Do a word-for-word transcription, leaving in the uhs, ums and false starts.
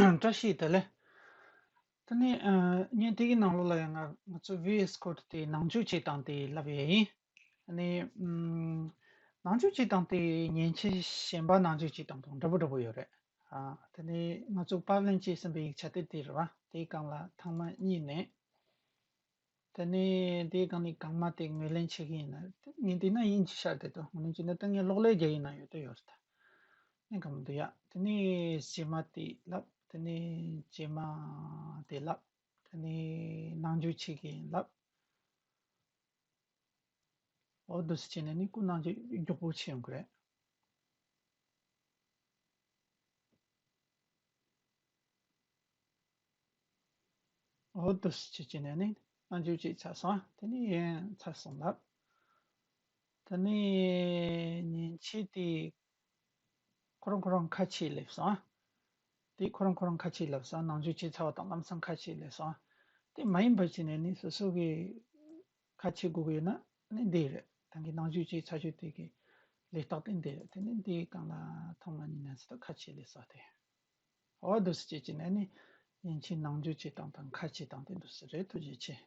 བཀྲ་ཤིས་བདེ་ལེགས། ད་ནི་ཨ་བརྙན་དེ་གི་ནང་ལོགས་ལ་ཡང་ང་ང་ཚོ་V S Code དེ་ནང་འཇུག་བྱེད་སྟངས་དེ་ལབ་ཡས་ཡིན། ཨ་ནི་ཨམ་ནང་འཇུག་བྱེད་སྟངས་དེ་མཉེན་ཆས་གཞན་པ་ནང་འཇུག་བྱེད་སྟངས་དང་འདྲ་པོ་འདྲ་པོ་ཡོད་རེད། ཨ་ད་ནི་ང་ཚོ་པར་ལེན་ཅེས་ཟེར་བའི་ཡིག་ཆ་དེ་དེ་རེད་བ། དེའི་སྒང་ལ་ཐེངས་མ་གཉིས་ནས། དེ་ནས་དེའི་སྒང་ནས་གོང་མ་དེ་ངོས་ལེན་བྱེད་ཀྱི་ཡིན་ན། དེ་ངས་འདི་ན་དབྱིན་ཇི་ཤར་བསྡད་འདུག་ངོས་ལེན་བྱས་ན་ད་ངས་གློག་ཀླད་རྒྱག་ཡིན་ན་ཡོད་དོ་ཡོད་རེད་ད། ནས་གང་འདུག་ཡ། དེ་ནས་རྗེས་མ་དེ་ལབ། དེ་ནས་རྗེས་མ་དེ་ལབ། དེ་ནས་ནང་འཇུག་བྱེད་ཀྱི་ཡིན་ལབ། འོ་འདུག་སེ་བྱས་ནས་ནི་སྐུ་ནང་འཇུག་མགྱོགས་པོ་བྱེད་ཡོང་གི་རེད། འོ་འདུག་སེ་བྱས་བྱས་ནས་ནི་ནང་འཇུག་བྱས་ཚར་སོང་། དེ་ནས་ཡན་ཚར་སོང་ལབ། དེ་ནས་མཉེན་ཆས་དེ་ཁོ་རང་ཁོ་རང་ཁ་ཕྱེ་སླེབས་སོང་། དེ་ཁོ་རང་ཁོ་རང་ཁ་ཕྱེ་ལབ་སོང་། ནང་འཇུག་བྱས་ཚར་བ་དང་ལམ་སང་ཁ་ཕྱེ་སླེབས་སོང་། དེ་མ་ཡིན་པ་བྱས་ནས་ནི་སོ་སོ་གི་ཁ་ཕྱེ་དགོས་ཀྱི་ཡོད་ན་ནི་འདི་རེད། ད་གིན་ནང་འཇུག་བྱས་ཚར་རྒྱུ་དེ་གི་ལས་རྟགས་དེ་འདི་རེད། དེ་ནི་འདིའི་སྒང་ལ་ཐེངས་མ་གཉིས་ནས་ཟེར་ཁ་ཕྱེ་སླེབས་སོང་སྟེ། འོ་འདུག་སེ་བྱས་བྱས་ནས་ནི་མཉེན་ཆས་ནང་འཇུག་བྱེད་སྟངས་དང་ཁ་ཕྱེ་སྟངས་དེ་འདུག་སེ་རེད། ཐུགས་རྗེ་ཆེ།